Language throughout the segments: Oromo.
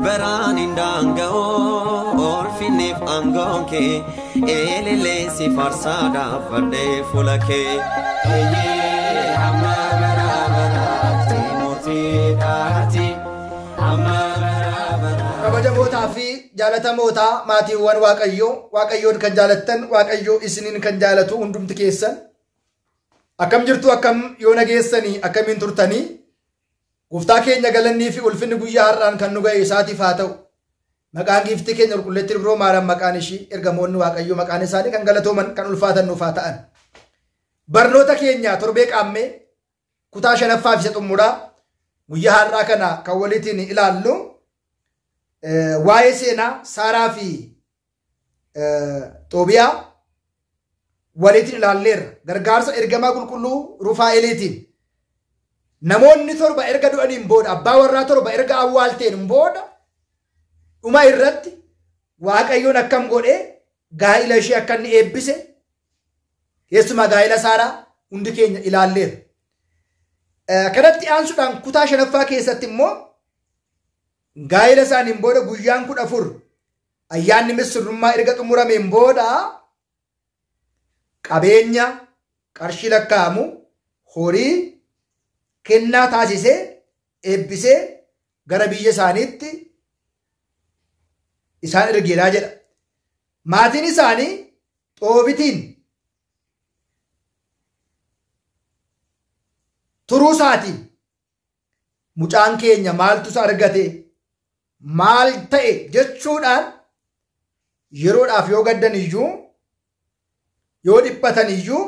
Baraan hin daanga'u ulfinniif aangoon kee eelillee si faarsaa dhaabbadhee fuula kee. Eeyyee amma bara baraatti mootii taati amma bara baraatti. Kabajamootaa fi jaalatamootaa maatiiwwan Waaqayyoo, Waaqayyoon kan jaalattan, Waaqayyoo isiniin kan jaalatu hundumti keessan. Akkam jirtu, akkam yoo nageessanii, akkamiin turtanii? Gooftaa keenya galannii fi ulfinni guyyaa har'aan kan nu ga'e isaatiif haa ta'u. Maqaan giiftii keenya qulqulleettii Dubroo Maariyaam maqaan ishii, ergamoonni Waaqayyoo maqaan isaanii kan galatooman kan ulfaatan nuuf haa ta'an. Barnoota keenya torbee qaammee kutaa shanaffaa fi isa xumuraa guyyaa har'aa kana kan waliitiin ilaallu waa'ee seenaa Saaraa fi Xoobiyaa waliitiin ilaalleerra. Gargaarsa ergamaa qulqulluu Rufaa'eliitiin namoonni torba erga du'aniin booda, abbaa warraa torba erga awwaalteen booda, dhuma irratti Waaqayyoon akkam godhee gaa'ila ishee akka inni eebbise, keessumaa gaa'ila Saaraa hundi keenya ilaalleerra. Kanatti aansuudhaan kutaa shanaffaa keessatti immoo gaa'ila isaaniin booda guyyaan 14 ayyaanni misirrummaa erga xumurameen booda qabeenya qarshii lakkaa'amu horii kennaa taasisee eebbisee gara biyya isaaniitti isaan ergeeraa jedha. Maatiin isaanii Xoobitiin turuu isaatiin mucaan keenya maaltu isa argate, maal ta'e jechuudhaan yeroodhaaf yoo gaddan iyyuu, yoo dhiphatan iyyuu,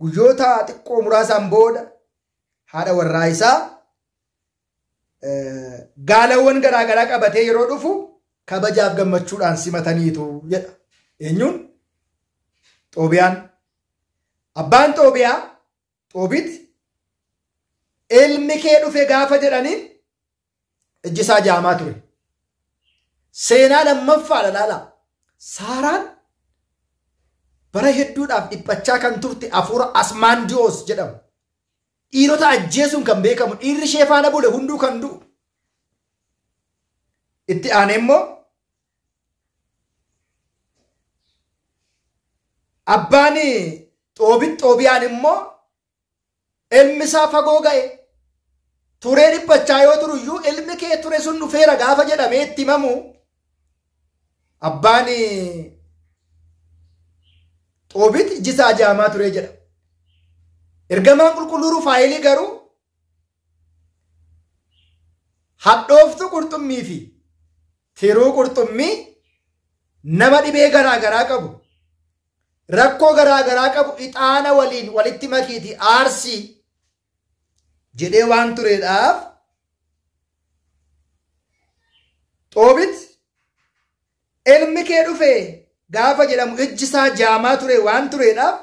guyyoota xiqqoo muraasaan booda haadha warraa isaa gaalawwan garaagaraa qabatee yeroo dhufu kabajaaf gammachuudhaan simataniitu jedha. Eenyuun? Xoobiyaan. Abbaan Xoobiyaa Xoobit ilmi kee dhufe gaafa jedhaniin ijji isaa jaamaa ture. Seenaa lammaffaadha laala. Saaraan bara hedduudhaaf dhiphachaa kan turte hafuura Asmaandiyoos jedhamu. Dhiirota ajjeesuun kan beekamu, dhiirri ishee faana bule hunduu kan du'u. Itti aanee immoo abbaan Xoobit Xoobiyaan immoo ilmi isaa fagoo ga'e turee dhiphachaa yoo turu iyyuu ilmi kee ture sun dhufeera gaafa jedhamee itti himamu abbaan Xoobit iji isaa jaamaa ture jedha. Ergamaan qulqulluu Rufaa'elii garuu hadhooftuu qurxummii fi tiruu qurxummii nama dhibee garaa garaa qabu, rakkoo garaa garaa qabu ixaana waliin walitti makiiti aarsii jedhee waan tureedhaaf Xoobit ilmi kee dhufe gaafa jedhamu ijji isaa jaamaa ture waan tureedhaaf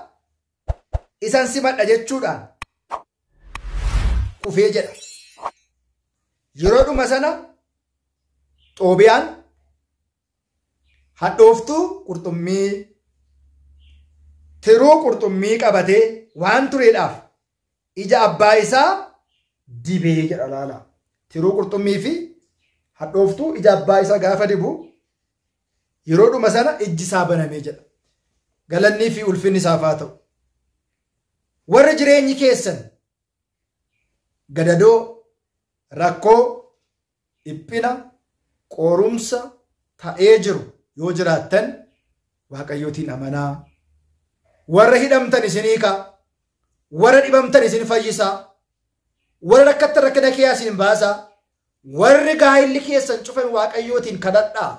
isan simadha jechuudhaan kufee jedha. Yeroo dhuma sana Xoobiyaan hadhooftuu qurxummii tiruu qurxummii qabatee waan tureedhaaf ija abbaa isaa dibee jedha laala. Tiruu qurxummii fi hadhooftuu ija abbaa isaa gaafa dibu yeroo dhuma sana ijji isaa banamee jedha. Galannii fi ulfinni isaaf haa ta'u. Warri jireenyi keessan gadadoo, rakkoo, dhiphina, qorumsa ta'ee jiru yoo jiraattan Waaqayyootiin amanaa. Warra hidhamtan isin hiikaa, warra dhibamtan isin fayyisaa, warra rakkattan rakkina keessaa isin baasaa, warri gaa'illi keessan cufan Waaqayyootiin kadhadhaa.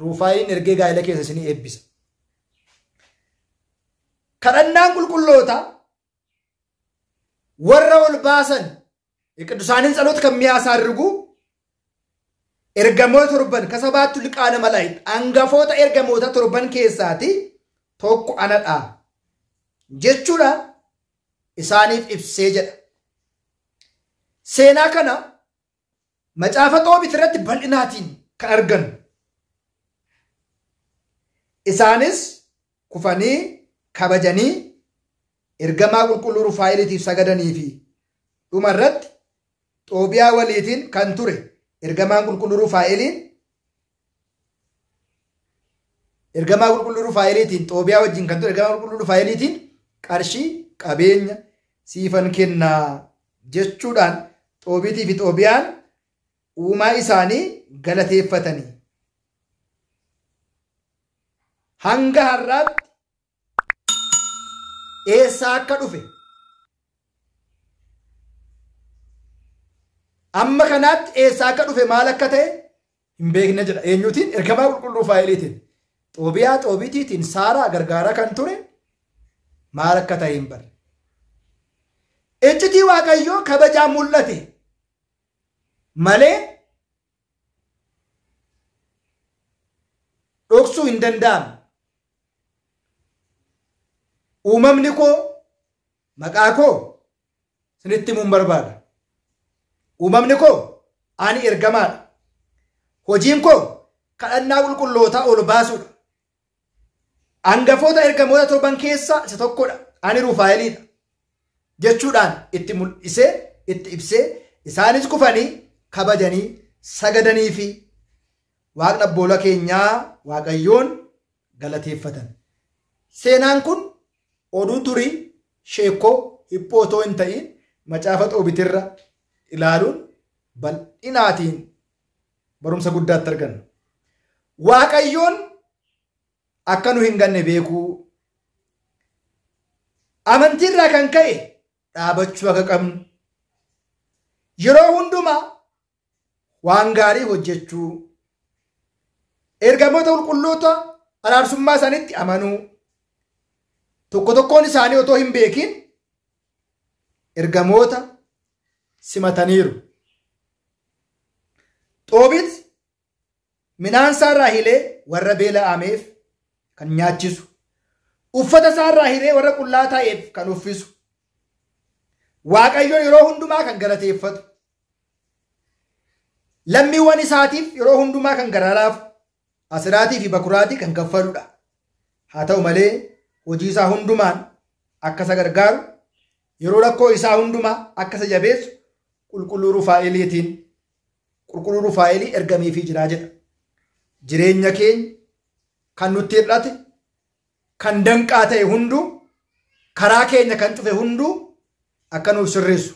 Ruufaayiin ergee gaa'ila keessa isin eebbisa. Kadhannaan qulqulloota warra ol baasan ቅዱሳንን ጸሎት ከሚያሳርጉ ergamoota torban kasabaattu liqaana malaayit hangafoota ergamoota torban keessaati tokko anadha jechuudha isaaniif ibsee jedha. Seenaa kana macaafa Xoobit irratti bal'inaatiin kan argannu. Isaanis kufanii kabajanii ergamaa qulqulluu Rufaa'eliitiif sagadanii fi dhuma irratti Xoobiyaa waliitiin kan ture ergamaan qulqulluu Rufaa'eliin ergamaa qulqulluu Rufaa'eliitiin Xoobiyaa wajjin kan ture ergamaa qulqulluu Rufaa'eliitiin qarshii qabeenya siifan kennaa jechuudhaan Xoobiitii fi Xoobiyaan uumaa isaanii galateeffatanii. Hanga har'aatti eessaa akka dhufe amma kanaatti eessaa akka dhufe maal akka ta'e hin beekne jedha. Eenyuutiin? Ergamaa qulqulluu Rufaa'eliitiin. Xoobiyaa Xoobiitiitiin Saaraa gargaaraa kan ture maal akka ta'e hin barre. Iccitii Waaqayyoo kabajaan mul'ate malee dhoksuu hin danda'amu. Uumamni koo maqaa koo isinitti himuun barbaada. Uumamni koo ani ergamaadha. Hojiin koo kadhannaa qulqullootaa ol baasuudha. Hangafoota ergamoota torban keessaa isa tokkodha. Ani Rufaa'eliidha jechuudhaan itti mul'isee itti ibsee isaanis kufanii kabajanii sagadanii fi waaqni abboola keenyaa Waaqayyoon galateeffatan. Seenaan kun oduu durii sheekoo hiphoo otoo hin ta'in macaafa Xoobitirra ilaaluun bal'inaatiin barumsa guddaatti arganna. Waaqayyoon akka nu hin ganne beekuu, amantiirraa kan ka'e dhaabachuu akka qabnu, yeroo hundumaa waan gaarii hojjechuu, ergamoota qulqulloota araarsummaa isaaniitti amanuu, tokko tokkoon isaanii otoo hin beekin ergamoota simataniiru. Xoobit midhaan isaarraa hilee warra beela'ameef kan nyaachisu, uffata isaarraa hiree warra qullaa ta'eef kan uffisu, Waaqayyoon yeroo hundumaa kan galateeffatu, lammiiwwan isaatiif yeroo hundumaa kan garaalaafu, asiraatii fi bakuraatii kan kaffaludha. Haa ta'u malee hojii isaa hundumaan akka isa gargaaru, yeroo rakkoo isaa hundumaa akka isa jabeessu qulqulluu Rufaa'eliitiin qulqulluu Rufaa'elii ergameefii jiraa jedha. Jireenya keenya kan nutti hir'ate, kan danqaa ta'e hunduu, karaa keenya kan cufe hunduu akka nuuf sirreessu,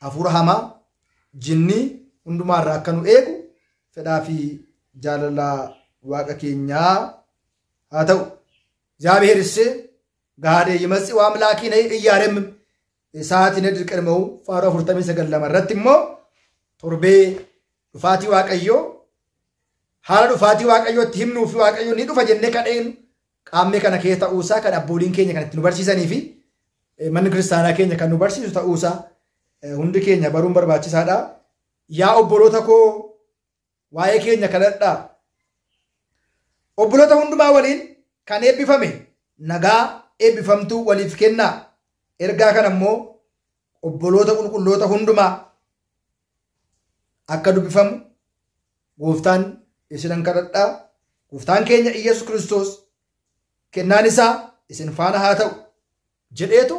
hafuura hamaa, jinnii hundumaarraa akka nu eegu fedhaa fi jaalala waaqa keenyaa haa ta'u. እግዚአብሔር ጋደ ይመጽእ አምላኪነ እያረም ሰዓት ነድር ቀድመው ፋሮ 49 ለመረት immoo torbee dhufaatii Waaqayyoo haala dhufaatii Waaqayyootti himnuu fi Waaqayyoo ni dhufa jennee kan eegnu qaamni kana keessa ta'uusaa kan abbooliin keenya kan itti nu barsiisanii fi manni kiristaanaa keenya kan nu barsiisu ta'uusaa hundi keenya baruun barbaachisaadha. Yaa obboloota koo waa'ee keenya kadhadhaa. Obboloota hundumaa waliin kan eebbifame nagaa eebbifamtuu waliif kennaa. Ergaa kana immoo obboloota qulqulloota hundumaa akka dubbifamu gooftaan isinan kadhadhaa. Gooftaan keenya Iyyasuus Kiristoos kennaan isaa isin faana haa ta'u jedheetu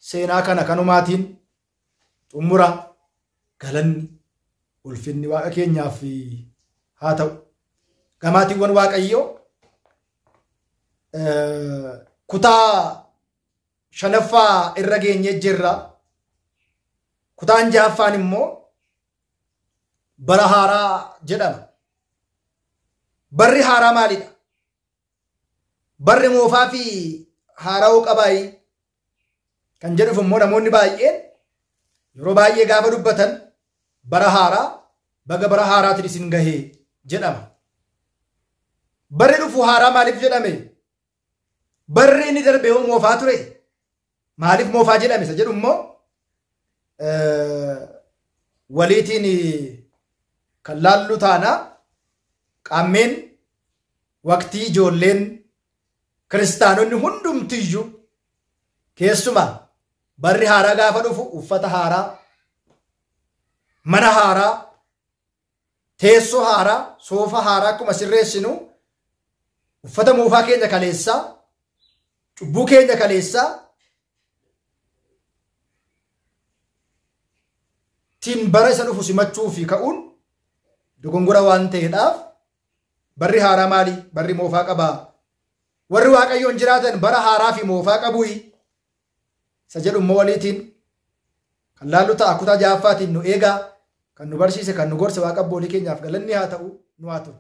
seenaa kana kanumaatiin xumura. Galanni ulfinni waaqa keenyaaf haa ta'u. Gamaatiiwwan Waaqayyoo kutaa shanaffaa irra geenyee jirra. Kutaan ja'affaan immoo bara haaraa jedhama. Barri haaraa maalidha? Barri moofaa fi haaraa'uu qabaayi kan jedhuuf immoo namoonni baay'een yeroo baay'ee gaafa dubbatan bara haaraa baga bara haaraatiin isin gahee jedhama. Barri dhufu haaraa maaliif jedhame? Barri inni darbe hoo moofaa ture? Maaliif moofaa jedhame isa jedhu immoo waliitiin kan laallu taana. Qaammeen waqtii ijoolleen kiristaanonni hundumtiyyuu keessumaa barri haaraa gaafa dhufu uffata haaraa, mana haaraa, teessoo haaraa, soofa haaraa akkuma sirreessinu uffata moofaa keenya kaleessaa, cubbuu keenya kaleessaa tiin bara isa dhufu simachuu fi ka'uun Dogongora waan ta'eedhaaf barri haaraa maali? Barri moofaa qabaa. Warri Waaqayyoon jiraatan bara haaraa fi moofaa qabuyi. Isa jedhu immoo waliitiin kan laallu ta'a kutaa ja'affaatiin nu eegaa, kan nu barsiise, kan nu gorse Waaqa abboolii keenyaaf galanni haa ta'u, nu haa turu.